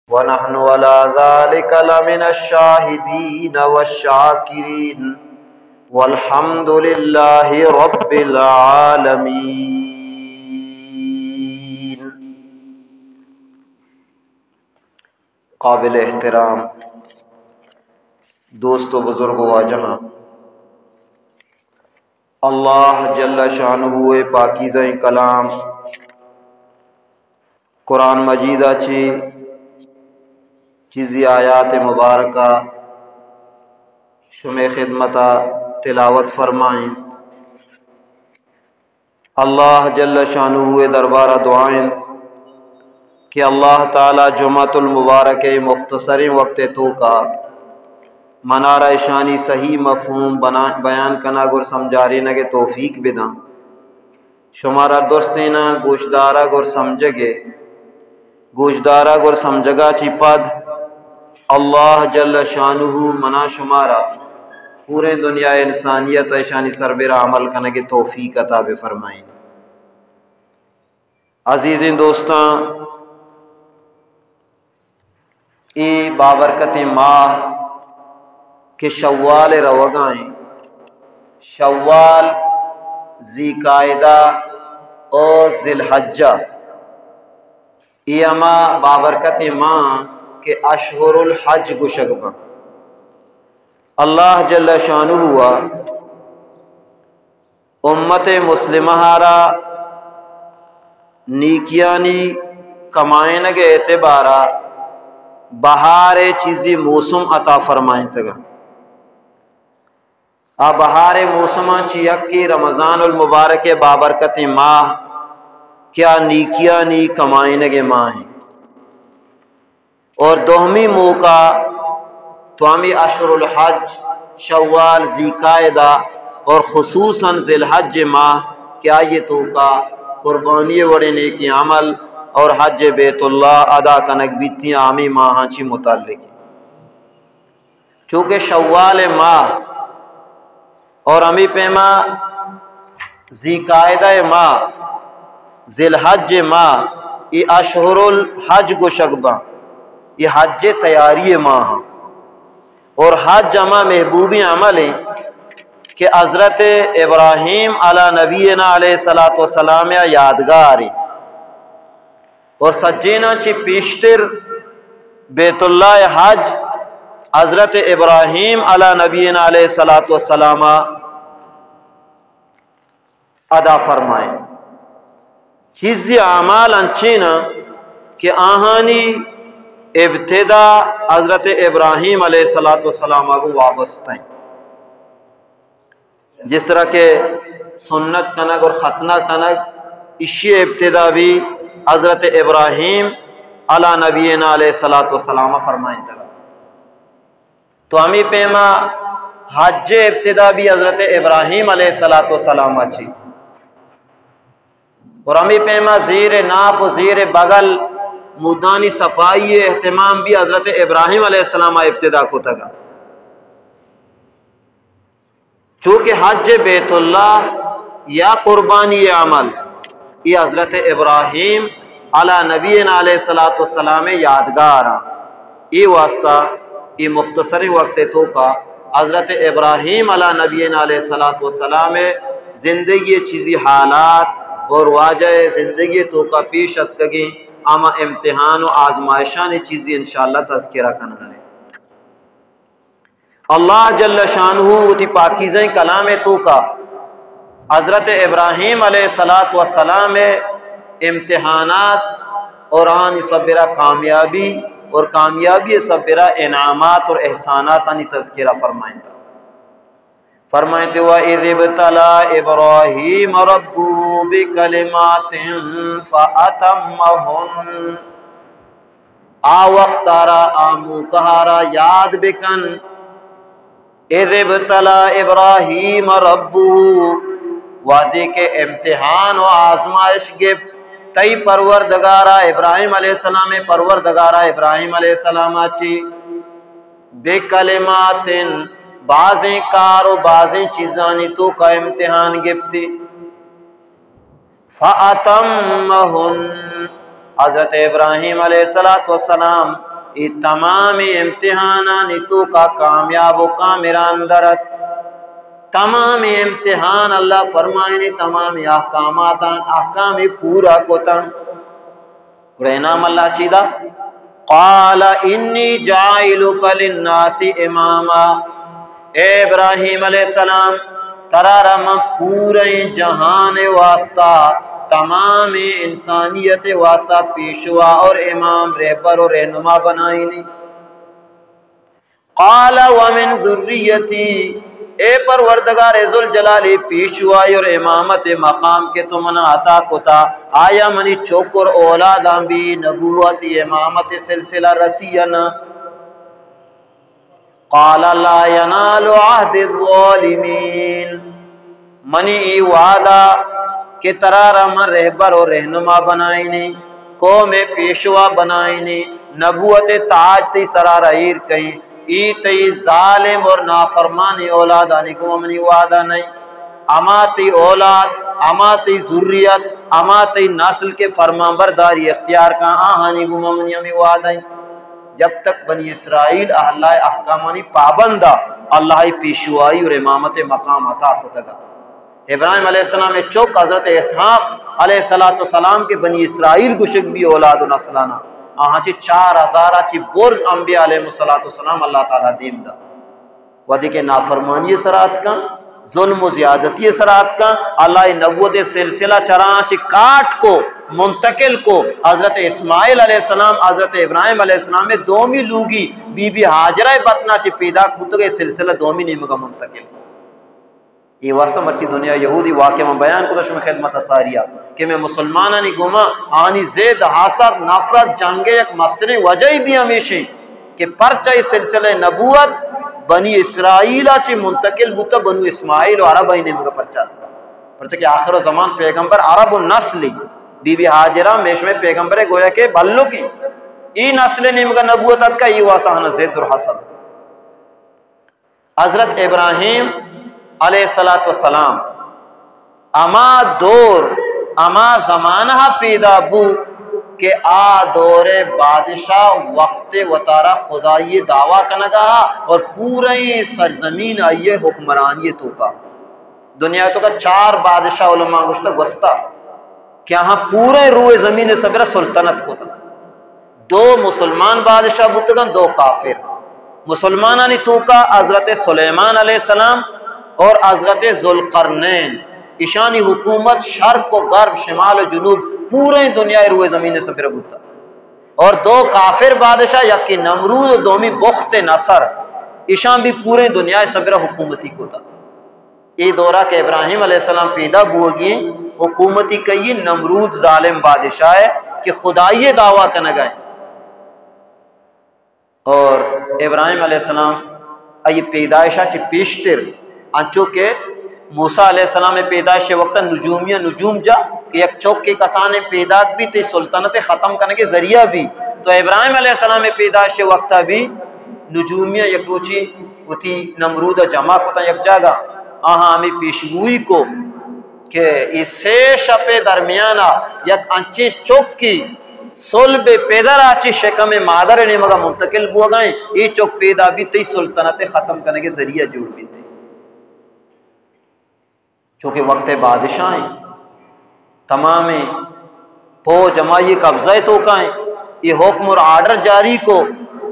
ونحن على ذلك لمن الشاهدين والشاكرين، والحمد لله رب العالمين. قابل احترام دوست و بزرگ و واجہاں، اللہ جل شانہ ءِ پاکیزہ کلام قرآن مجید ءَ چہ چیزی آیات مبارکہ شمئے خدمت ءَ تلاوت فرمائیں۔ اللہ جل شانہ ءِ دربار ءَ دعا انت کہ اللہ تعالی جمعۃ المبارک ءِ مختصریں وقت ءِ توکا منارا اشانی صحیح مفہوم بنا-، بیان کنگ اور سمجھارینگ ءِ توفیق بداں۔ شمارا درستیناں گوشدارگ اور سمجھگ ءِ گوشدارگ اور سمجھگا چی پد اللہ جل شانہ منا شمارا پوریں دنیا انسانیت ءَ اشانی سربرا عمل کنگ ءِ توفیق عطا بفرمائیں۔ عزیزیں دوستاں، اے بابرکتیں ماہ کہ شوال ءِ روگا ایں، شوال، ذی قعدہ اور ذی الحجہ، اے ہما بابرکتیں ماہ کہ اشہر الحج گوشگ بنت۔ اللہ جل شانہ ءَ امت مسلمہ ءَ را نیکیانی کمائینگ ءِ اعتبار ءَ بہار ءِ چیزی موسم عطا فرمائینتگ۔ آ بہار ءِ موسماں چہ یکے رمضان المبارک ءِ بابرکتیں ماہ کہ آ نیکیانی کمائینگ ءِ ماہ انت۔ اور دومی موقع تو ہمیں اشہر الحج، شوال، ذی قعدہ اور خصوصاً ذی الحج ماہ کہ آئی توکا قربانی وڑیں نیکیں عمل اور حج بیت اللہ ادا کنگ بیتی، ہمیں ماہاں چی متعلق۔ چونکہ شوال ماہ اور ہمیں پیما ذی قعدہ ماہ، ذی الحج ماہ، اے اشہر الحج گوشگ باں، اے حج تیاری ماہ۔ اور حج ہما محبوبیں عمل ہیں کہ حضرت ابراہیم علی نبینا علیہ الصلوۃ والسلام یا یادگار ہیں۔ اور سجیناں چی پیشتر بیت اللہ حج حضرت ابراہیم علی نبینا علیہ الصلوۃ والسلام ادا فرمائیں۔ چیزی اعمال انچینا کہ آہانی ابتدا حضرت ابراہیم علیہ الصلوۃ والسلام کو وابستہ ہیں۔ جس طرح کہ سنت کنگ اور ختنہ کنگ، اشی ابتدا بھی حضرت ابراہیم علی نبینا علیہ الصلوۃ والسلام فرمائیں تگا۔ تو ہمیں پیما حج ابتدا بھی حضرت ابراہیم علیہ الصلوۃ والسلام چی، اور ہمیں پیما زیر ناف و زیر بغل مودانی صفائی اہتمام بھی حضرت ابراہیم علیہ السلام ابتدا کو تگا۔ چونکہ حج بیت اللہ یا قربانی عمل، یہ حضرت ابراہیم علی نبینا علیہ الصلوۃ والسلام یادگار ہیں۔ یہ واسطہ یہ مختصر وقت توکا حضرت ابراہیم علی نبینا علیہ الصلوۃ والسلام زندگی چیزی حالات اور واجہ زندگی توکا پیش اتکگیں ہما امتحان و آزمائشانی چیزی انشاءاللہ تذکرہ کننے۔ اللہ جل شانہ وتی پاکیزیں کلام توکا حضرت ابراہیم علیہ الصلوۃ والسلام امتحانات اور آنی سبرا کامیابی اور کامیابی سبرا انعامات اور احسانات آنی تذکرہ فرمائیں۔ فرمائیں، وَإِذِ ابْتَلَىٰ إِبْرَاهِيمَ رَبُّهُ بِكَلِمَاتٍ فَأَتَمَّهُنَّ۔ آ وقت آرا، آ موقع آرا یاد بکن۔ اذ ابتلی ابراہیم ربہ، وہدے کہ امتحان و آزمائش گپت تئی پروردگارا، ابراہیم علیہ السلام پروردگارا، ابراہیم علیہ السلام چی بکلمات، بازیں کار و بازیں چیزانی توکا امتحان گپتی۔ فَأَتَمَّهُنَّ، حضرت ابراہیم علیہ الصلوۃ والسلام اے تمام امتحانانی توکا کامیاب و کامران درت۔ تمام امتحان، اللہ فرمائنی، تمام احکاماتان، احکام پورا کتن۔ گڑا انعام اللہ چی دا؟ قال انی جاعلک للناس اماما۔ اے ابراہیم علیہ السلام، ترا را من پوریں جہان واسطہ، تمام انسانیت واسطہ پیشوا اور امام، رہبر و رہنما بنائینی۔ قال ومن ذریتی، اے پروردگار ذوالجلال، پیشوائی اور امامت مقام کہ تو منا عطا کتا، آیا منی چک اور اولاداں بھی نبوت، امامت سلسلہ رسی یا نہ؟ قال لا ینال عہد الظالمین۔ منی ای وعدہ کہ ترا را من رہبر و رہنما بنائینی، قوم پیشوا بنائینی، نبوت تاج تئی سرا را ایر کئیں، ای تئی ظالم اور نافرمانی اولادانی گوما منی وعدہ نئیں۔ اما تئی اولاد، اما تئی ذریت، اما تئی نسل کہ فرمانبرداری اختیار کن، آہانی گوما منی ہمے وعدہ ایں۔ جب تک بنی اسرائیل اللہ احکامانی پابند آ، اللہ پیشوائی اور امامت مقام عطا کتگا۔ ابراہیم علیہ السلام چک حضرت اسحاق علیہ الصلوۃ والسلام کہ بنی اسرائیل گشگ بی اولاد و نسلانا، آہاں چہ چار ہزار چہ برز انبیاء علیہ الصلوۃ والسلام اللہ تعالی دیم دا۔ وہدے کہ نافرمانی سرا اتکاں، ظلم و زیادتی سرا اتکاں، اللہ نبوت سلسلہ چراں چہ کاٹ کو، منتقل کو، حضرت اسماعیل علیہ السلام، حضرت ابراہیم علیہ السلام دومی لوگی بی بی ہاجرہ بطنا چہ پیداک بوتگ، اے سلسلہ دومی نیمگا منتقل کو۔ اے واسطہ مرچی دنیا یہودی واقعہ من بیان کتا شمئے خدمت ساریا کہ میں مسلمانانی گوما آنی ضد، حسد، نفرت، جنگ یک مستریں وجہ بھی ہمیشیں کہ پرچہ اے سلسلہ نبوت بنی اسرائیل چہ منتقل بوتا بنو اسماعیل و عرب آئی نیمگا پرچہ اتکا۔ پرچہ کہ آخر زمان پیغمبر عرب و نسل، بی بی ہاجرہ میشمئے پیغمبر گویا کہ بلکی ای نسل نیمگا نبوت اتکا، ای واسطہ ہنا ضد اور حسد۔ حضرت ابراہیم علیہ الصلوۃ والسلام ہما دور، ہما زمانہ پیدا بو کہ آ دور بادشاہ وقت وتارا خدائی دعویٰ کنگا اور پورے سرزمین آئی حکمرانی توکا۔ دنیا توکا چار بادشاہ علماء گوشتا گوستا کہ آہاں پورے روئے زمین سبرا سلطنت کتا۔ دو مسلمان بادشاہ بوتگن، دو کافر۔ مسلمانانی توکا حضرت سلیمان علیہ السلام اور حضرت ذوالقرنین، اشانی حکومت شرق و غرب، شمال و جنوب، پورے دنیا روئے زمین سبرا بوتا۔ اور دو کافر بادشاہ، یکی نمرود و دومی بخت نصر، اشان بھی پورے دنیا سبرا حکومتی کتا۔ اے دورا کہ ابراہیم علیہ السلام پیدا بوگی، حکومتی کئی نمرود ظالم بادشاہ ہے کہ خدائی دعویٰ کنگا ہے۔ اور ابراہیم علیہ السلام ای پیدائشا چہ پیشتر، انچو کہ موسیٰ علیہ السلام پیدائش وقت نجومیہ نجوم جا کہ یک چوک کے کسان پیداک بھی تے سلطنت ختم کرنے کے ذریعہ بھی، تو ابراہیم علیہ السلام پیدائش وقت بھی نجومیہ یک روچی وتی نمرود ء جمع کتاں یک جاگہ، آہاں ہمے پیشگوئی کو کہ اے سے شپ ء درمیان ء یک انچیں چکی صلب پدر ء چہ شکم مادر ء نیمگ ء منتقل بوگ ء انت، اے چک پیدا بیت، تئی سلطنت ء ختم کنگ ء ذریعہ جوڑ بیت۔ چونکہ وقت ء بادشاہ انت، تمامیں پوج ہمائی قبضہ ء توکا انت۔ اے حکم اور آرڈر جاری کو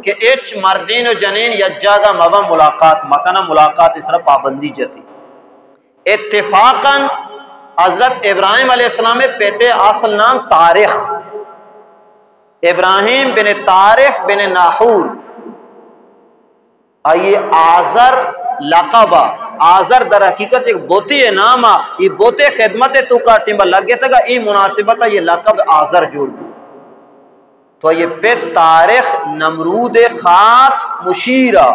کہ ہچ مردین و جنین یک جاگہ مبن، ملاقات مکنن، ملاقات ء سرا پابندی جتی۔ اتفاقاً حضرت ابراہیم علیہ السلام ء پت ء اصل نام تارخ، ابراہیم بن تارخ بن ناحور۔ آئی آزر لقب ء، آزر در حقیقت ایک بتے نام ء، یہ بتے خدمت ء توکا ٹیمبا لگتگ ء، اے مناسبت ء یہ لقب آزر جوڑ بو۔ تو یہ پت تارخ نمرود خاص مشیر ء،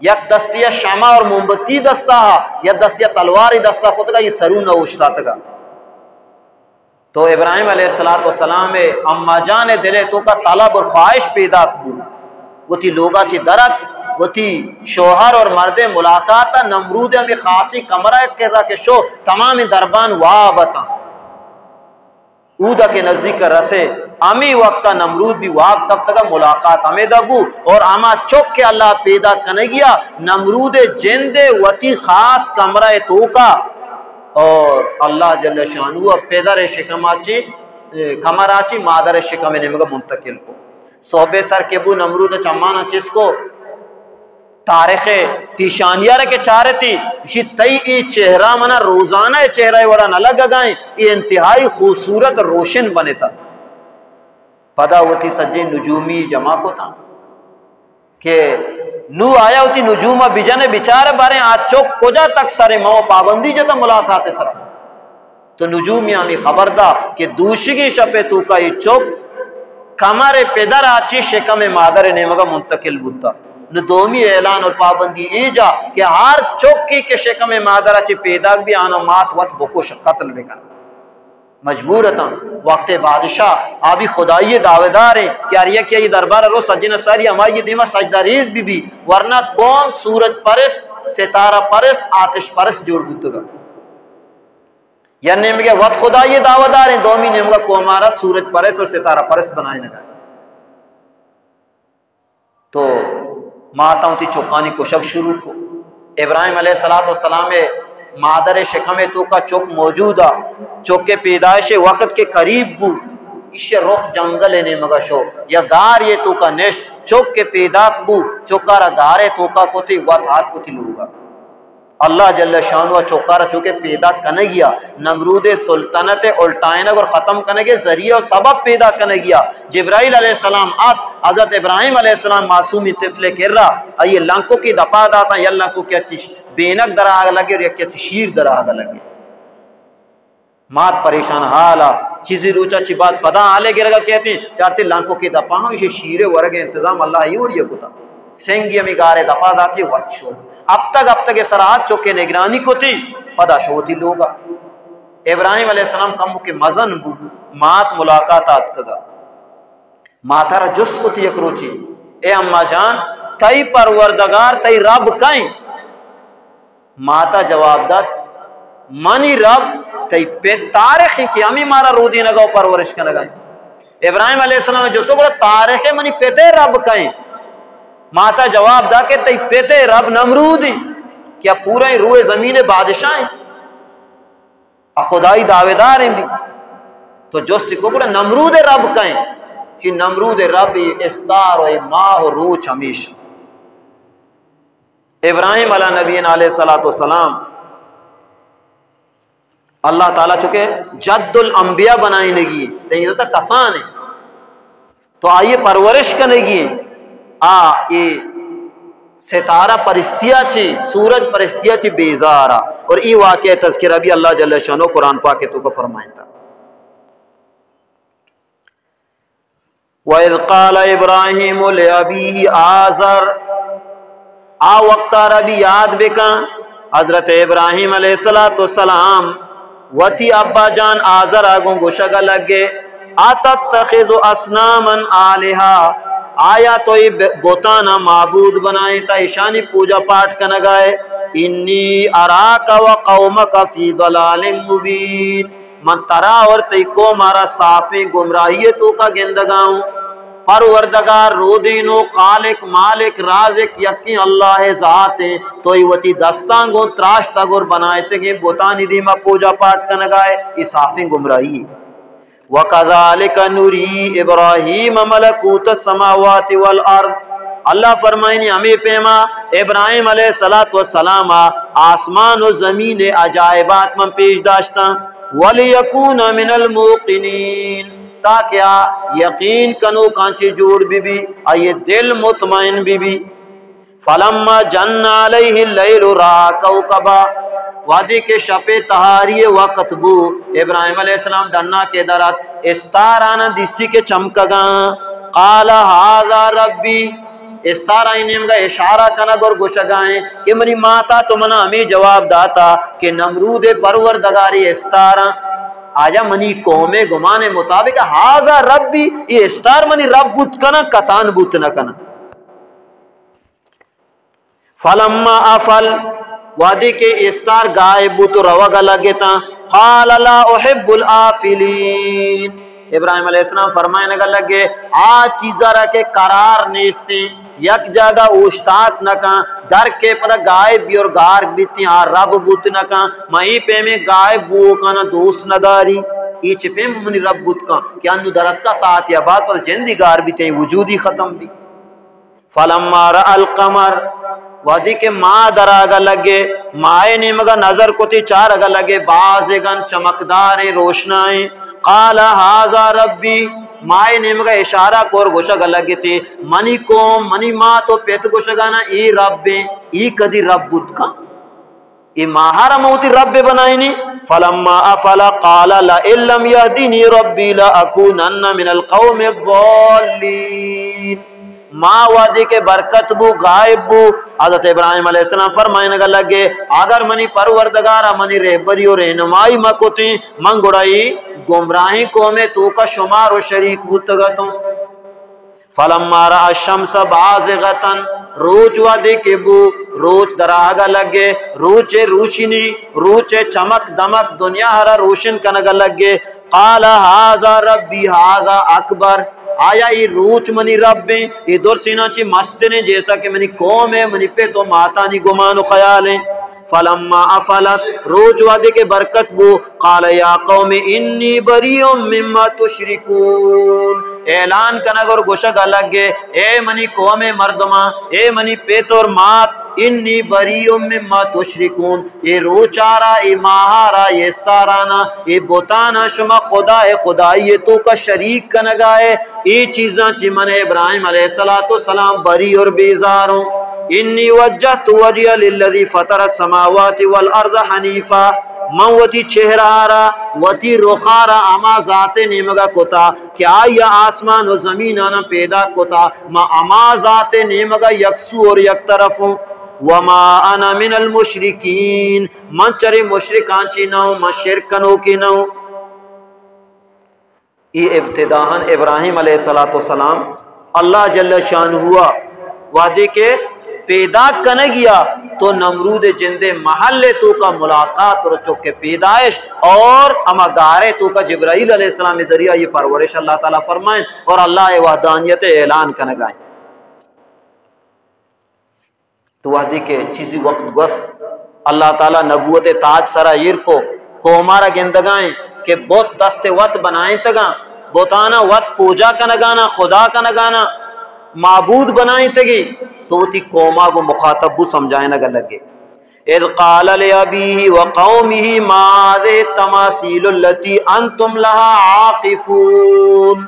یک دستی ء شمع اور موم بتی دستا ء، یک دستی ء تلواری دستا کتگ ء، یہ سرون ء اوشتاتگ ء۔ تو ابراہیم علیہ الصلوۃ والسلام ء اما جان ء دل ء توکا طلب اور خواہش پیداک بو، وتی لوگا چہ درک، وتی شوہر اور مرد ء ملاقات ء نمرود ء ہمے خاصیں کمرہ ء کرا کہ شو، تمام دربان واب اتاں۔ اودا کہ نزدیک رسے، ہمے وقتا نمرود بھی واب کپتگا، ملاقات ہمیدا بو۔ اور ہما چک کہ اللہ پیدا کنگیا، نمرود جند وتی خاص کمرہ توکا، اور اللہ جل شانہ پدر شکما چی، کمرہ چی مادر شکم نیمگا منتقل کو۔ صحب سر کہ بو، نمرود چمانا چست کو، طارق پیشانیارا کہ چارتی، گوشی، تئی اے چہرہ منا روزانہ چہرہ وڑا نہ لگگائیں، اے انتہائی خوبصورت روشن بنتا۔ پدا وتی سجیں نجومی جمع کتا کہ نو آیا وتی نجوما بجنے، بچارے باریں آ چک کجا تک سرے، مو پابندی جتا ملاقات سرا۔ تو نجومی ہمے خبر دا کہ دوشگیں شپے توکا اے چک کمر پدر آچی شکم مادر نیمگا منتقل بوتا۔ نو دومی اعلان اور پابندی اے جا کہ ہر چکی کہ شکم مادر آچی پیداک بھی، آنا مات وت بکش، قتل بکن۔ مجبور اتاں۔ وقت بادشاہ آ بھی خدائی دعویدار ہیں کہ ہر یکی آئی دربار رو سجن ساری ہمائی دیما سجدہ ریز بھی بھی، ورنہ قوم سورج پرست، ستارہ پرست، آتش پرست جوڑ بوتگا۔ یا نیمگے وت خدائی دعویدار ہیں، دومی نیمگا قومارا سورج پرست اور ستارہ پرست بنائے نگا۔ تو ماتاں وتی چکانی کشگ شروع کو۔ ابراہیم علیہ الصلوۃ والسلام مادر شکم توکا چک موجود آ، چک پیدائش وقت کے قریب بو، ایش رخ جنگل نیمگا شو، یا گار یہ توکا نشت، چک پیداک بو، چکارا گارے توکا کتی، وت ہاتک کتی لوگا۔ اللہ جل شانہ چکارا چونکہ پیدا کنگیا، نمرود سلطنت الٹائنگ اور ختم کنگے ذریعہ اور سبب پیدا کنگیا۔ جبرائیل علیہ السلام آت، حضرت ابراہیم علیہ السلام معصومی طفلے کرا، آئی لنکو کی دپا داتا، یا لنکو کی اچی بینک در آگ لگے اور یک اچی شیر در آگ لگے۔ مات پریشان حالا، چیزی روچا چی بعد پدا حالے گرگا کہتے ہیں، چارتے لانکو کے دپا ہوں، اسے شیر ورگ انتظام اللہ ہی وڑی کتا۔ سنگی ہمیں گارے دپا داتی وقت شو۔ اب تک، اب تک سرا چکے نگرانی کتی، پدا شوتی لوگا۔ ابراہیم علیہ السلام کم کے مزن بو، مات ملاقات آتکگا۔ ماتارا جست کت یک روچے، اے اماں جان، تئی پروردگار، تئی رب کئیں؟ ماتا جواب دات، منی رب تئی پت طارق ایں کہ ہمیں مارا رودینگا و پرورش کنگا ایں۔ ابراہیم علیہ السلام جست کو، بولا، طارق منی پتے رب کئیں؟ ماتا جواب دا کہ تئی پتے رب نمرود ایں کہ پورا روئے زمین بادشاہ ایں۔ آ خدائی دعویدار ایں بھی۔ تو جست کو، گڑا نمرود رب کئیں؟ کہ نمرود رب اے استار و اے ماہ و روچ ہمیش۔ ابراہیم علی نبینا علیہ الصلوۃ والسلام اللہ تعالی چونکہ جد الانبیاء بنائینگی، تئی عزت کسان ایں۔ تو آئی پرورش کنگی، آ اے ستارہ پرستیا چی، سورج پرستیا چی بیزارا۔ اور ای واقعہ تذکرہ بھی اللہ جل شانہ قرآن پاک توکا فرمائیتا۔ وَإِذْ قَالَ إِبْرَاهِيمُ لِأَبِيهِ آزَرَ، آ وقتا را بھی یاد بکن، حضرت ابراہیم علیہ الصلوۃ والسلام وتی ابا جان آزر آگوں گوشگ لگے، أَتَتَّخِذُ أَصْنَامًا آلِهَةً، آیا تو اے ب-، بتانا معبود بنائیں تا ایشانی پوجا پاٹ کنگائے؟ إِنِّي أَرَاكَ وَقَوْمَكَ فِي ضَلَالٍ مُّبِينٍ، من ترا اور تئی قوم آرا صافیں گمراہی توکا گندگا اوں۔ پروردگار رودین و خالق مالک رازق یکیں اللہ ذات ایں، تو ای وتی دستاں گوں تراشتگ اور بنائتگیں بتانی دیما پوجا پاٹ کنگائے، ای صافیں گمراہی۔ وَكَذَلِكَ نُرِي إِبْرَاهِيمَ مَلَكُوتَ السَّمَاوَاتِ وَالْأَرْضِ، اللہ فرمائنی ہمیں پیما ابراہیم علیہ الصلوۃ والسلام آسمان و زمین عجائبات من پیش داشتاں۔ وَلِيَكُونَ مِنَ الْمُوقِنِينَ، تاکہ آ یقین کنوکاں چے جوڑ بی بی، آئی دل مطمئن بی بی۔ فَلَمَّا جَنَّ عَلَيْهِ اللَّيْلُ رَأَىٰ كَوْكَبًا، وہدے کہ شپے تہاری وقت بو، ابراہیم علیہ السلام ڈنا کے درات استارانا دیستی کے چمکگاں۔ قَالَ هَٰذَا رَبِّي، استار آئی نیمگا اشارہ کنگ اور گوشگائیں کہ منی ماتا تو منا ہمیں جواب داتا کہ نمرود پروردگاری استاراں۔ آیا منی قوم گمان مطابق هَٰذَا رَبِّي، یہ استار منی رب بوت کنا، کتان بوت نہ کنا۔ فَلَمَّا أَفَلَ، وہدے کہ استار غائب بوت و روگا لگتاں، قال لا احب الآفلین۔ ابراہیم علیہ السلام فرمائنگا لگے، آ چیزا را کہ قرار نیستیں، یک جاگہ اوشتات نہ کن، در کے پدا غائب بی اور غارق بیتیں، آ رب بوت نہ کن، من اے پیمیں غائب بوکانا دوست نہ داری۔ اے چہ پیم منی رب بوت کن کہ انو درتکا ساعت یا بعد پدا جندی گار بیتیں، وجودی ختم بی۔ فلما رأى القمر، وہدے کہ ماہ دراگا لگے، ماہ نیمگا نظر کتی، چارگا لگے، بازغا، چمکداریں، روشنائیں۔ قال هذا ربي، ماہ نیمگا اشارہ کور، گوشگا لگتی، منی قوم، منی مات و پت گوشگانا، اے ربیں، اے کدی رب بوت کن؟ اے ماہارا من وتی رب بنائینی۔ فلما افل قال لئن لم يهدني ربي لأكونن من القوم الضالين۔ ماہ وہدے کہ برکت بو، غائب بو، حضرت ابراہیم علیہ السلام فرمائنگا لگے، اگر منی پروردگارا منی رہبری و رہنمائی مکتیں، من گڑا اے گمراہیں قومے توکا شمار و شریک بوتگتوں۔ فلما رأى الشمس بازغة، روچ وہدے کہ بو، روچ دراہگا لگے، روچے روشنی، روچے چمک دمک دنیا ہرا روشن کنگا لگے۔ قال هذا ربي هذا أكبر، آیا اے روچ منی ربیں، اے درسیناں چی مستریں، جیسا کہ منی قوم ہے، منی پت و ماتانی گمان و خیال ہیں۔ فلما افلت، روچ وہدے کہ برکت بو، قال يا قوم إني بريء مما تشركون، اعلان کنگ اور گوشگ لگے، اے منی قوم مردماں، اے منی پت اور مات، إني بريء مما تشركون، اے روچارا، اے ماہارا، اے استارانا، اے بتانا شما خدا، اے خدائی توکا شریک کنگا ہے، اے چیزاں چی من ابراہیم علیہ الصلوۃ والسلام بری اور بیزاروں۔ إني وجهت وجهي للذي فطر السماوات والأرض حنيفا، من وتی چہرہ را، وتی رخارا ہما ذات نیمگا کتا کہ آئی آسمان و زمینانا پیدا کتا، من ہما ذات نیمگا یکسو اور یک طرف ہوں۔ وما أنا من المشركين، من چرے مشرکاں چی نہ ہوں، من شرک کنوکے نہ ہوں۔ اے ابتداءً ابراہیم علیہ الصلوۃ والسلام اللہ جل شانہ وہدے کہ پیداک کنگیا تو نمرود جندے محل توکا ملاقات اور چکے پیدائش اور ہما گارے توکا جبرائیل علیہ السلام ذریعہ یہ پرورش اللہ تعالیٰ فرمائیں اور اللہ وحدانیت اعلان کنگائیں۔ تو وہدے کہ چیزی وقت گوست، اللہ تعالیٰ نبوت تاج سرا ایر کو، قومارا گندگائیں کہ بت دست وت بنائیں تگاں، بتانا وت پوجا کنگانا، خدا کنگانا، معبود بنائیں تگی، تو وتی قوما گو مخاطب بو سمجھائیں گا لگے۔ إذ قال لأبيه وقومه ما هذه التماثيل التي أنتم لها عاكفون۔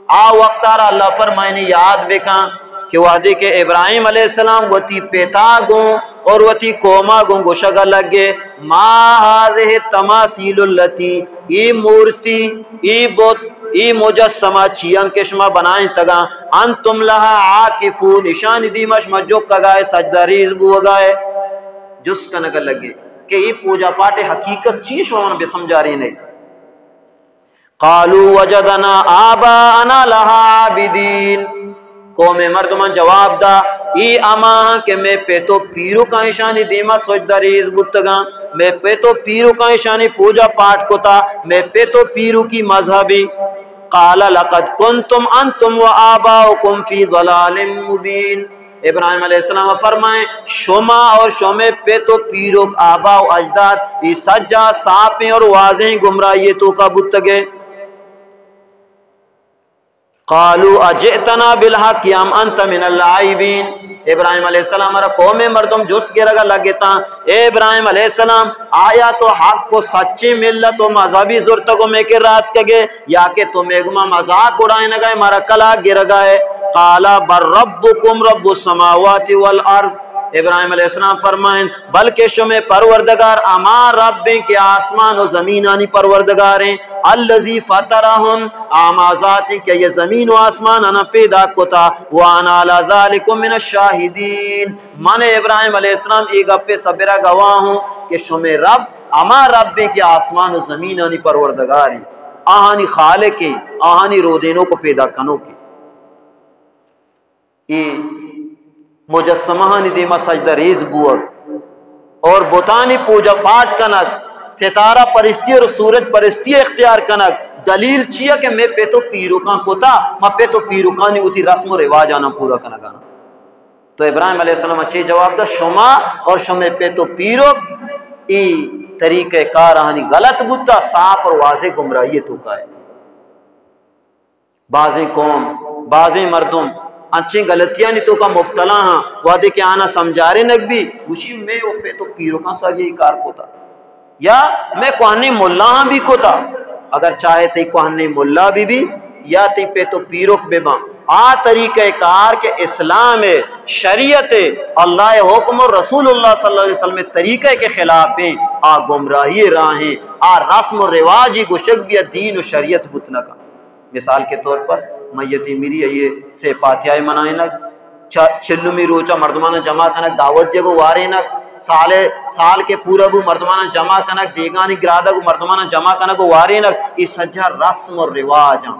آ وقت آرا اللہ فرمائنی یاد بکن کہ وہدے کہ ابراہیم علیہ السلام وتی پتا گوں اور وتی قوما گوں گوشگا لگے، ما هذه التماثيل التي، اے مورتی، اے بت، اے مجسمہ چیاں کہ شما بنائیں تگا، انتم لها عاکفون، اشانی دیما شما جکگائے، سجدہ ریز بوگائے۔ جست کنگا لگے کہ اے پوجا پاٹ حقیقت چی، شما بسمجھارے نہیں۔ قالوا وجدنا آباءنا لها عابدين۔ قوم مردمان جواب دا، اے ہما کہ مئے پت و پیرکاں اشانی دیما سجدہ ریز بوتگاں، مئے پت و پیرکاں اشانی پوجا پاٹ کتا، مئے پت و پیرکی مذہبی۔ قال لقد كنتم أنتم وآباؤكم في ضلال مبين۔ ابراہیم علیہ السلام فرمائیں، شما اور شمے پت و پیرک، آبا و اجداد، اے سجا صافیں اور واضحیں گمراہی توکا بوتگے۔ قالوا أجئتنا بالحق أم أنت من اللاعبين۔ ابراہیم علیہ السلام را قوم مردم جست گرگا لگتاں، اے ابراہیم علیہ السلام، آیا تو حق و سچیں ملت و مذہبی زرتگ و مئے کرا اتکگے؟ یا کہ تو مئے گوما مذاق اڑائینگا ئے، مارا کلاگ گرگا ئے۔ قال بل ربكم رب السماوات والأرض۔ ابراہیم علیہ السلام فرمائیں، بلکہ شمے پروردگار ہما رب ایں کہ آسمان و زمینانی پروردگار ایں۔ الذي فطرهن، ہما ذات ایں کہ یہ زمین و آسمان انا پیدا کتا۔ وأنا على ذلكم من الشاهدين۔ من ابراہیم علیہ السلام اے گپے سبرا گواہ ہوں کہ شمے رب ہما رب ایں کہ آسمان و زمینانی پروردگار ایں، آہانی خالق ایں، آہانی رودینوک و پیدا کنوک ایں۔ اے مجسمہانی دیما سجدہ ریز بوگ۔ اور بتانی پوجا پاٹ کنگ، ستارہ پرستی اور سورج پرستی اختیار کنگ، دلیل چیا کہ میں پت و پیرکاں کتا، ما پت و پیرکانی وتی رسم و رواج آنا پورا کنگانا۔ تو ابراہیم علیہ السلام چے جواب دا؟ شما اور شمے پت و پیرک ای طریقہ کار آنی غلط بوتا، صاف اور واضح گمراہی توکا ہے۔ بازیں قوم، بازیں مردم انچیں غلطیانی توکا مبتلا ہاں، وہدے کہ آنا سمجھارینگ بی، گوشی میں و پت و پیرکاں ساری ای کار کتا، یا میں کوہنیں ملا ہاں بھی کتا۔ اگر چاہے تئی کوہنیں ملا بھی بھی، یا تئی پت و پیرک بہ باں، آ طریقہ کار کہ اسلام ہے، شریعت ہے، اللہ حکم اور رسول اللہ صلی اللہ علیہ وسلم طریقہ کے خلاف ہیں، آ گمراہی راہ ہیں، آ رسم و رواجی گوشگ بیا، دین و شریعت بوت نہ کن۔ مثال کے طور پر میت مری، آئی سے پاتیائے منائنگ، چ-، چلمی روچا مردمانا جمع کنگ، دعوت دیگ و وارینگ، سال، سال کے پورا بو مردمانا جمع کنگ، دیگانی گرادگ و مردمانا جمع کنگ و وارینگ، ای سجا رسم و رواج ہیں۔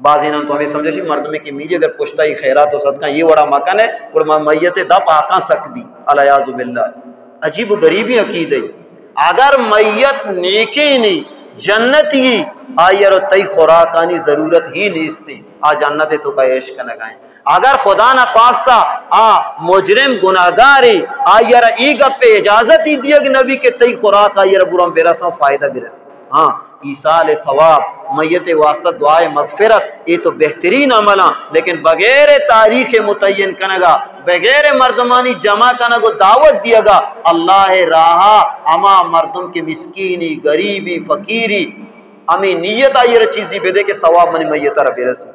بازینان تو ہمیں سمجھے مردمے کہ میری اگر پشتا ای خیرات و صدقہ یہ وڑا مکن ہے، گڑا ما میت دپ آکاں سک بی، العیاذ باللہ۔ عجیب و غریبی عقیدہ ای۔ اگر میت نیکینی، جنتی، آئی را تئی خوراکانی ضرورت ہی نیستی، آ جنت توکا عیش کنگائیں۔ اگر خدا نہ خواستہ آ مجرم گناہگاری، آئی را ای گپ اجازت ہی دیگ نبی کہ تئی خوراک آئی را بران برساں، فائدہ برسی۔ ہاں، ایصال ثواب، میت واسطہ دعائے مغفرت، اے تو بہترین عمل ہیں، لیکن بغیر تاریخ متعین کنگا، بغیر مردمانی جمع کنگ و دعوت دیگا، اللہ راہا ہما مردم کے مسکینی، غریبی، فقیری، ہمیں نیت آئی را چیزی بدے کہ ثواب منی میت را برسی۔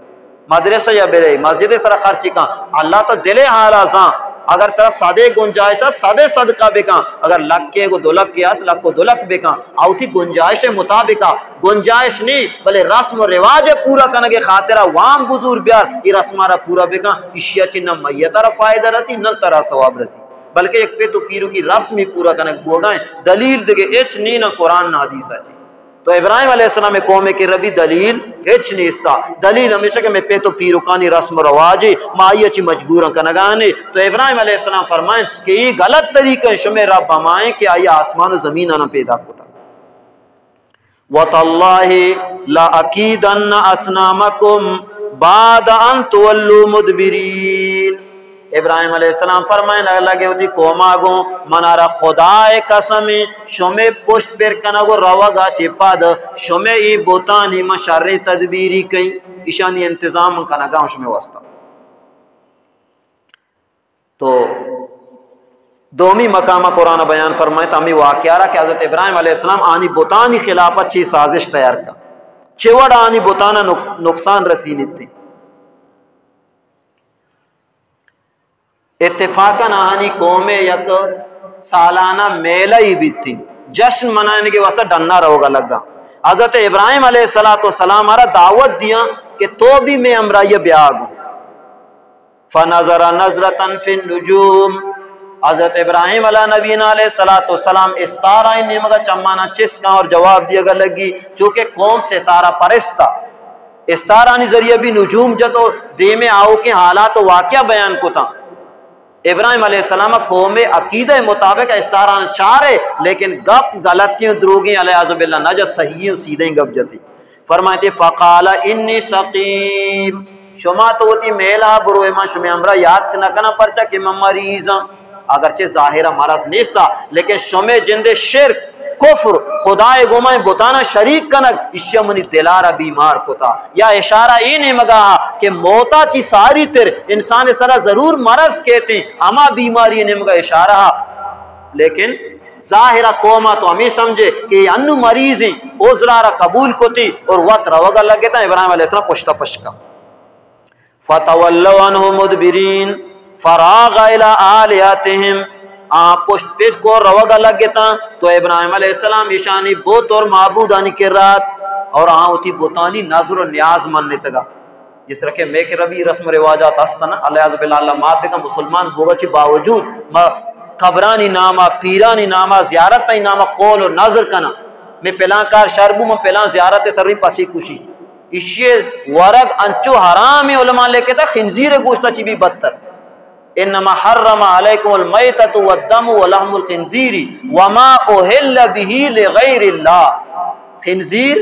مدرسہ یا برے، مسجد سرا خرچ کن، اللہ تو دل حالا زان۔ اگر ترا صدے گنجائش ہے، صدے صدقہ بکن۔ اگر لکے گو دو لکے اس، لکو دو لک بکن۔ آ وتی گنجائش مطابق آ، گنجائش نہیں، بلے رسم و رواج پورا کنگے خاطرا وام بزور بیار، ای رسمہ را پورا بکن۔ اشیا چی نہ میت را فائدہ رسی، نہ ترا ثواب رسی، بلکہ یک پت و پیرو کی رسمی پورا کنگ بوگائیں۔ دلیل دگے اچ نہیں، نہ قرآن نہ حدیث چی۔ تو ابراہیم علیہ السلام قوم کے ربی دلیل ہچ نیستا۔ دلیل ہمیشہ کہ میں پت و پیرکانی رسم و رواجے، ما آئی چی مجبوراں کنگانے۔ تو ابراہیم علیہ السلام فرمائیں کہ یہ غلط طریقہ ہے، شمے رب ہمائیں کہ آئی آسمان و زمین آنا پیدا کتا۔ وتاللہ لأکیدن اصنامکم بعد ان تولوا مدبرین۔ ابراہیم علیہ السلام فرمائن لگے وتی قوما گوں، منارا خدا قسم، شمے پشت پر کنگ و روگا چی پد شمے ای بوتانی من شریں تدبیری کئی، ایشانی انتظام من کنگا ہوں شمے واسطہ۔ تو دومی مقام قرآن بیان فرمائے تو ہمیں واقعہ را کہ حضرت ابراہیم علیہ السلام آنی بوتانی خلافت چی سازش تیار کا، چی وڑا آنی بوتانا نق-، نقصان رسینیت۔ اتفاقاً آہانی قوم یک سالانہ میلہ ہی بیتی، جشن منائنے کے واسطہ ڈنا روگا لگا۔ حضرت ابراہیم علیہ الصلوۃ والسلام آرا دعوت دیا کہ تو بھی میں ہمراہی بیا گو۔ فنظر نظرة فی النجوم، حضرت ابراہیم علیہ نبینا علیہ الصلوۃ والسلام استارہ نیمگا چمانا چسکاں اور جواب دیگا لگی، چونکہ قوم ستارہ پرستا۔ استارانی ذریعہ بھی نجوم جت و دیمے آؤکیں حالات و واقعہ بیان کتا۔ ابراہیم علیہ السلام قوم عقیدہ مطابق استاران چارے، لیکن گپ غلطیں و دروگیں، العیاذ باللہ، نہ جت، صحیح و سیدھیں گپ جتی۔ فرمائیتے، فقال انی سقیم، شما تو وتی میلا برو، من شما ہمراہ یاد نہ کنا، پرچا کہ من مریضاں۔ اگرچہ ظاہرا مرض نیستا، لیکن شمے جندے شرک، کفر، خدائے گوما بتانا شریک کنگ، اشیا منی دلارا بیمار کتا۔ یا اشارہ اے نیمگا کہ موتا چی ساری تر انسان سرا ضرور مرض کیتے، ہما بیماری نیمگا اشارہ۔ لیکن ظاہرا قوما تو ہمیں سمجھے کہ انو مریضیں، عذرا را قبول کتی اور وت روگا لگتا، ابراہیم علیہ السلام پشتا پشکا۔ فتولوا عنہ مدبرین، فراغ الی آلہتہم، آ پشت پچ کو روگا لگتاں، تو ابراہیم علیہ السلام ایشانی بت اور معبودانی کرات اور آ وتی بتانی نذر و نیاز منتگا۔ جس طرح کہ میں کہ ربی رسم و رواجات ہستن، العیاذ باللہ، اللہ معاف بکن، مسلمان بوگا چی باوجود ما قبرانی ناما، پیرانی ناما، زیارت ناما قول و نذر کنا، میں پلان کار شر بو، من پلان زیارت سر پسی کشی۔ ایشی ورگ انچو حرام علماء لکھتا، خنزیر گوشتا چی بھی بدتر۔ انما حرم علیکم المیتۃ والدم ولحم الخنزیر وما اہل به لغیر اللہ۔ خنزیر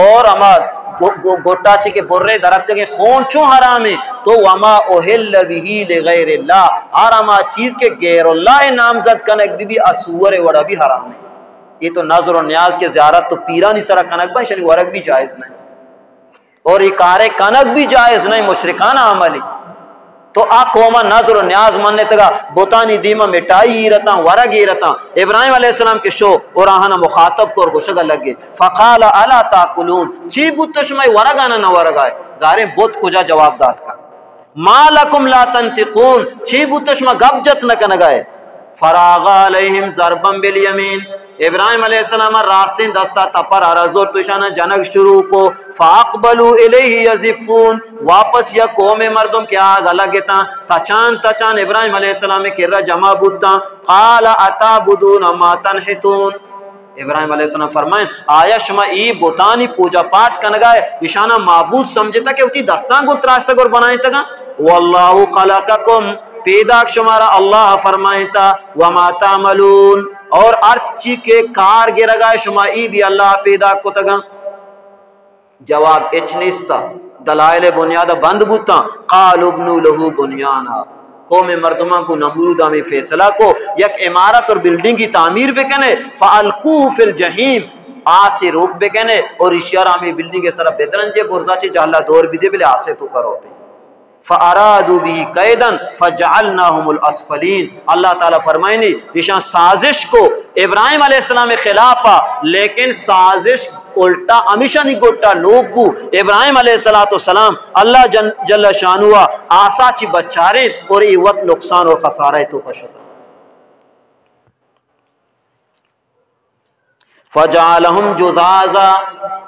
اور ہما گو-، گو-، گٹا چی کہ برے درتکگیں خون چون حرام ہے، تو وما اہل به لغیر اللہ، ہر ہما چیز کہ غیر اللہ نامزد کنگ بی بی اسور وڑا بھی حرام ہے۔ یہ تو نذر و نیاز کے زیارت تو پیرانی سرا کنگ بن، شنی ورگ بھی جائز نہیں۔ اور یہ کارے کنگ بھی جائز نہیں، مشرکانہ عملی۔ تو آ قوم نذر و نیاز منتگا، بتانی دیما مٹائی ایرتاں، ورگ ایرتاں۔ ابراہیم علیہ السلام کے شو اور آہانا مخاطب کو اور گشگا لگے، فقال الا تاکلون، چی بوت شما ورگانا نہ ورگائے؟ ظاہریں بت کجا جواب دات کا، ما لکم لا تنطقون، چی بوت شما گپ جت نہ کنگائے؟ فراغ علیہم ضربا بالیمین، ابراہیم علیہ السلام راستیں دستا تپر آرا زور تو اشانا جنگ شروع کو۔ فاقبلوا الیہ یزفون، واپس یا قوم مردم کہ آگ الگ تاں، تچان تچان ابراہیم علیہ السلام کرا جمع بوتاں۔ قال اتعبدون ما تنحتون، ابراہیم علیہ السلام فرمائیں، آیا شما ای بتانی پوجا پاٹ کنگائے، اشانا معبود سمجھتا کہ وتی دستاں گوں تراشتگ اور بنائیں تگا؟ واللہ خلقکم، پیداک شمارا اللہ فرمائیں تا، وما تعملون، اور ہر چی کے کار گرگائے شما ای بھی اللہ پیداک کتگا۔ جواب اچ نیستا، دلائل بنیاد بند بوتاں۔ قالوا ابنوا له بنیانا، قوم مردمان کو نمرود ہمیں فیصلہ کو یک عمارت اور بلڈنگ کی تعمیر بکنے، فالقوه فی الجحیم، آسے روک بکنے اور اشیار ہمیں بلڈنگ سرا بدرنجے، برزا چے جہلا دور بدے، بلے آسے تو کروتے۔ فارادوا به کیدا فجعلناهم الاسفلین۔ اللہ تعالی فرمائنی، ایشان سازش کو ابراہیم علیہ السلام خلافا، لیکن سازش الٹا ہمیشانی گٹا لوگ بو۔ ابراہیم علیہ الصلوۃ والسلام اللہ جن-، جل شانہ آسا چی بچاریں اور ای وت نقصان اور خسارہ تو پشتا۔ فجعلهم جذاذا،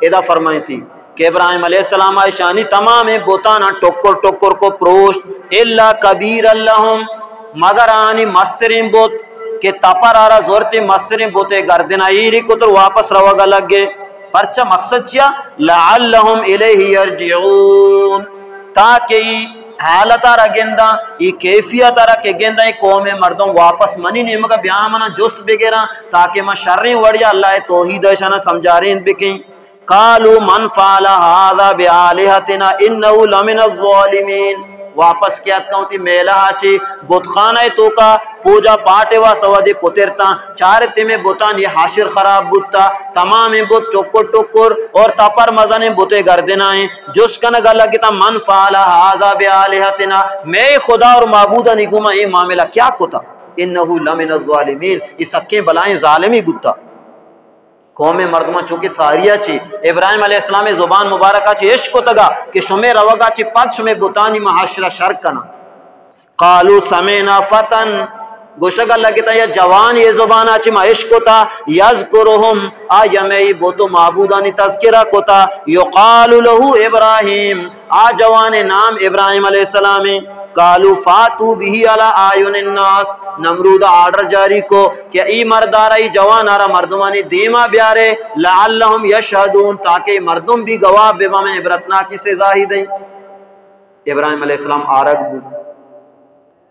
ادا فرمائیں تھی کہ ابراہیم علیہ السلام ایشانی تمام بتانا ٹکر ٹکر کو پروشت، الا کبیرا لهم، مگر آنی مستریں بت کہ تپر آرا زورتی مستریں بت گردنا ایری کتر واپس روگا لگے۔ پرچا مقصد چیا؟ لعلهم الیہ یرجعون، تاکہ ای حالت را گنداں، ای کیفیت را کہ گنداں، ای قوم مردم واپس منی نیمگا بیا منا جست بگراں، تاکہ من شریں وڑیا اللہ توحید اشانا سمجھارین بکیں۔ قالوا من فعل هذا بآلهتنا انه لمن الظالمین۔ واپس کیا اتکاں وتی میلہ چی بت خانہ توکا پوجا پاٹ واسطہ ودی پترتاں، چارتی میں بتان یہ حاشر خراب بوتا، تمام بت ٹکر ٹکر اور تپر مزن بتے گردنائیں۔ جست کنگا لگتا، من فعل هذا بآلهتنا، میں خدا اور معبودانی گوما یہ معاملہ کیا کتا؟ انه لمن الظالمین، یہ سکیں بلائیں ظالمی بوتا۔ قوم مردمان چونکہ ساریا چی ابراہیم علیہ السلام زبان مبارکہ چی عشق کتگا کہ شمے روگا چی پد شمے بتانی ما حشر شر کنا۔ قالوا سمعنا فتى، گوشگا لگتا یا جوان یہ زبانا چی ما عشق کتا، یذکرهم، آ یمے بت و معبودانی تذکرہ کتا، یقال له ابراہیم، آ جوان نام ابراہیم علیہ السلام۔ قالوا فاتوا به على اعین الناس، نمرود آرڈر جاری کو کہ ای مردارا، ای جوانارا مردمانی دیما بیارے، لعلهم یشهدون، تاکہ مردم بھی گواہ ببا، میں عبرتناکی سزا ہی دیں۔ ابراہیم علیہ السلام آرگ بو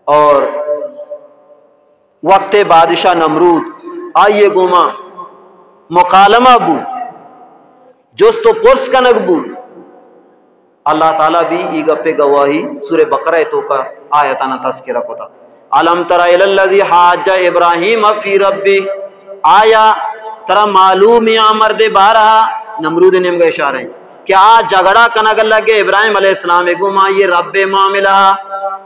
اور وقت بادشاہ نمرود آئیے گوما مکالمہ بو، جست و پرس کنگ بو۔ اللہ تعالی بھی ای گپے گواہی سورہ بقرہ توکا آیتانا تذکرہ کتا۔ الم تر الی الذی حاج ابراہیم فی ربہ، آیا ترا معلوم یا مرد بارہ، نمرود نیمگا اشارہ ہیں کہ آ جھگڑا کنگ لگے ابراہیم علیہ السلام گو ما یہ رب معاملہ،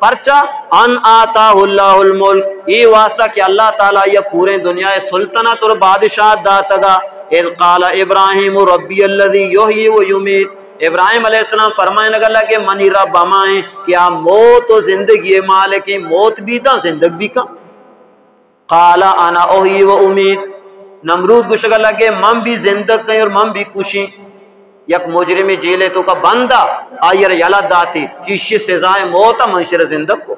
پرچا؟ ان آتاہ اللہ الملک، ای واسطہ کہ اللہ تعالی یا پورے دنیا سلطنت اور بادشاہ داتگا۔ اذ قال ابراہیم ربی الذی یحیی و یمیت، ابراہیم علیہ السلام فرمائنگا لگے منی رب ہمائیں کہ آ موت و زندگی مالکیں، موت بھی داں زندگ بھی کن۔ قال انا احیی و امیت، نمرود گوشگا لگے من بھی زندگ کئیں اور من بھی کشیں۔ یک مجرم جیلے توکا بندا، آئی را یلہ داتی، ایشی سزائے موت، من ایشی را زندگ کو۔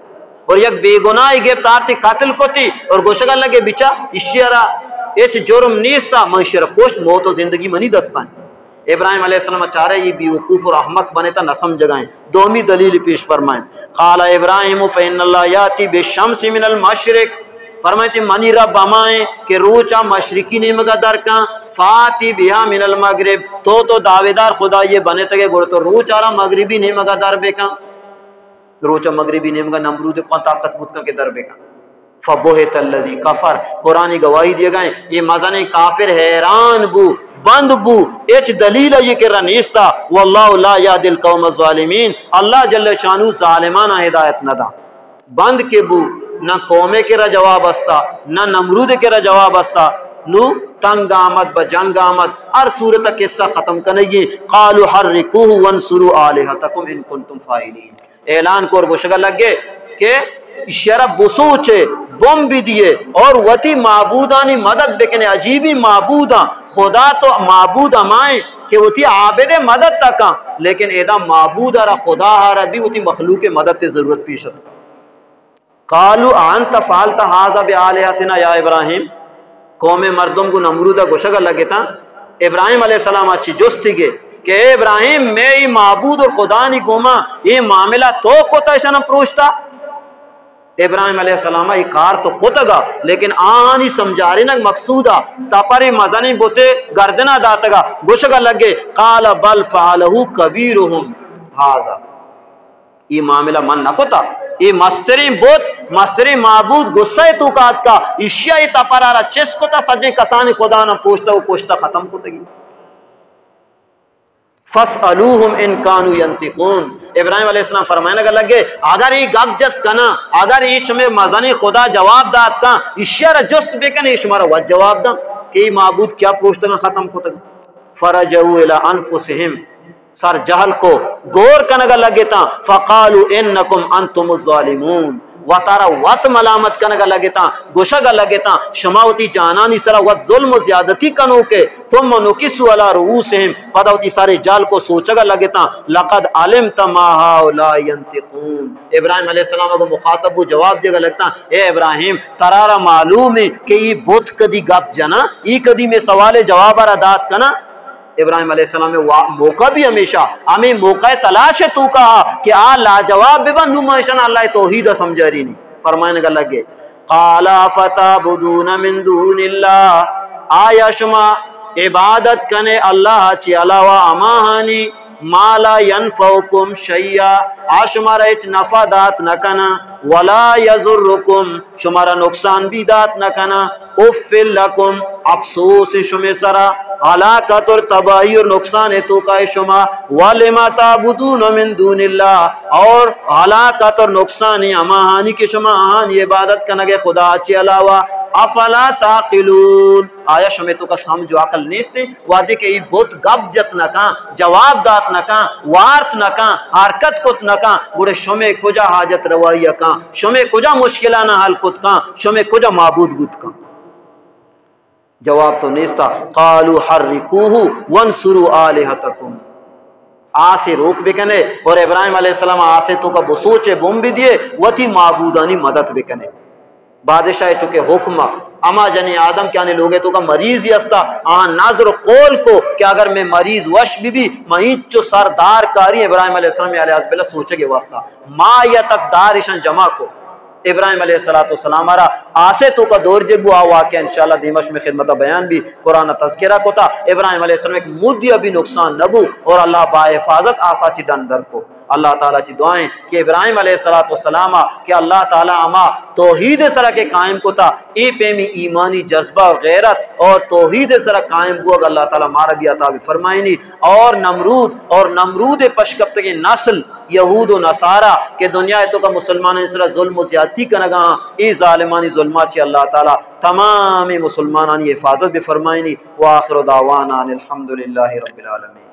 اور یک بے گناہی گپت آرتی قتل کتی اور گوشگا لگے بچا ایشی را ہچ جرم نیستا، من ایشی را کشت، موت و زندگی منی دستان۔ ابراہیم علیہ السلام چارے یہ بیوقوف اور احمق بنے تا نہ سمجھگائیں۔ دومی دلیل پیش فرمائیں۔ قال ابراہیم فإن اللہ یاتی بالشمس من المشرق۔ فرمائیں تے منی رب ہمائیں کہ روچا مشرقی نیمگا در کن، فاتی بها من المغرب۔ تو تو دعویدار خدا یہ بنے تگے گڑ تو روچا را مغربی نیمگا در بکن۔ روچا مغربی نیمگا نمرود کن طاقت بوت کن کہ در بکن۔ فبہت الذی کفر، قرآن گواہی دیگا ہیں، یہ مزنیں کافر حیران بو، بند بو، اچ دلیل یہ کہ رنیستا، واللہ لا یهدی القوم الظالمین، اللہ جل شانو ظالمانا ہدایت نہ دا۔ بند کے بو، نہ قومے کے را جواب استا، نہ نمرود کے را جواب استا، نو تنگ آمد بہ جنگ آمد، ہر صورت قصہ ختم کنگی، قالوا حرقوه وانصروا آلهتکم ان کنتم فاعلین۔ اعلان کور گوشگا لگے کہ ایشرا بسوچے، بمب دیے اور وتی معبودانی مدد بکنے۔ عجیبی معبوداں، خدا تو معبود ہمائیں کہ وتی عابد مدد تکاں، لیکن ادا معبود را خدا ہارا بھی وتی مخلوق مدد تے ضرورت پیش ات۔ قالوا انت فعلت هذا بآلهتنا یا ابراہیم۔ قوم مردم گو نمرود گوشگ لگتاں، ابراہیم علیہ السلام چی جستی گے کہ اے ابراہیم، میں ای معبود اور خدا نی گوما یہ معاملہ تو کتا، ایشانا پروشتا؟ ابراہیم علیہ السلام ای کار تو کتگا، لیکن آہانی سمجھارینگ مقصودا تپری مزنی بوتے گردنا داتگا، گوشگ لگے، قال بل فعله کبیرهم هذا۔ ای معاملہ من نہ کتا۔ ای مستریں بت، مستریں معبود غصہ تو کا آتکا، اشیا ای تپرارا چست کتا، سجیں کسانی خدا نہ پوشتا و کشتا ختم کتگی۔ فاسألوهم ان كانوا ينطقون۔ ابراہیم علیہ السلام فرمائنگا لگے، اگر ای گپ جت کنا، اگر ای شمے مزنیں خدا جواب دات کن، اشیا را جست بکن، ای شمارا وت جواب داں کہ ای معبود کیا پروشتگاں ختم کتگ۔ فرجعوا الی انفسهم، سر جہل کو، گور کنگا لگتاں، فقالوا انکم انتم الظالمون، وتارا وت ملامت کنگا لگتاں، گوشگا لگتاں، شما وتی جانانی سرا وت ظلم و زیادتی کنوکے، ثم نکسوا علی رؤوسهم، پدا وتی سر جہل کو سوچگا لگتاں، لقد علمت ما هؤلاء ينطقون۔ ابراہیم علیہ السلام کو مخاطب وہ جواب دیگا لگتاں، اے ابراہیم، ترارا معلوم ہے کہ ای بت کدی گپ جنا، ای کدی میں سوال جواب را دات کنا؟ ابراہیم علیہ السلام وا-، موقع بھی ہمیشہ، ہمیں موقع تلاش ہے تو کہا کہ آ لاجواب ببن، نو ما ایشان اللہ توحید سمجھارینی۔ فرمائنگا لگے، قال افتعبدون من دون اللہ، آیا شما عبادت کنے اللہ چی علاوہ ہماہانی، ما لا ينفعكم شيئا، آ شمارا ہچ نفع دات نہ کنا، ولا يضركم، شمارا نقصان بھی دات نہ کنا، اف لکم، افسوس شمے سرا، ہلاکت اور تباہی اور نقصان ہے تو کا شما، ولم تعبدون من دون اللہ، اور ہلاکت اور نقصان ہے ہماہانی کہ شما آہانی عبادت کنگے خدا چی علاوہ، افلا تعقلون، آیا شمے تو کا سمجھ و عقل نیست؟ وہدے کہ ای بت گپ جت نہ کن، جواب دات نہ کن، وارت نہ کن، حرکت کت نہ کن، گڑے شمے کجا حاجت روائی کن، شمے کجا مشکلانہ حل کت کن، شمے کجا معبود بوت کن؟ جواب تو نیستا۔ قالوا حرقوه وانصروا آلهتكم۔ آسے روک بکنے اور ابراہیم علیہ السلام آسے تو کا بسوچے، بمب دیے، وتی معبودانی مدد بکنے۔ بادشاہ چونکہ حکم، اما جنی آدم کہ آنے لوگے تو کا مریض ہی استا، آہاں نظر و قول کو کہ اگر میں مریض وش بی بی، میں انچو سردار کاری۔ ابراہیم علیہ السلام علیہ باللہ سوچے کے واسطہ، ما یا تک دار ایشان جمع کو۔ ابراہیم علیہ الصلوۃ والسلام را آسے تو کا دور دے گو، آ واقعہ انشاءاللہ دیمش میں خدمت بیان بھی، قرآن تذکرہ کو تا۔ ابراہیم علیہ السلام ایک مدی ابھی نقصان نہ بو اور اللہ با حفاظت آسا چی ڈن در کو۔ اللہ تعالیٰ چی دعائیں کہ ابراہیم علیہ الصلوۃ والسلام کہ اللہ تعالیٰ اما توحید سرا کے قائم کو تا، اے پیمی ایمانی جذبہ اور غیرت اور توحید سرا قائم کو، اگر اللہ تعالیٰ مارا بھی عطا بھی فرمائنی۔ اور نمرود اور نمرود پشکپتگیں نسل یہود و نصارا کہ دنیا تو کا مسلمانانی سرا ظلم و زیادتی کنگا ہاں، اے ظالمانی ظلمات چی اللہ تعالیٰ تمام مسلمانانی حفاظت بفرمائنی۔ وآخر دعوانا ان الحمد للہ رب العالمین۔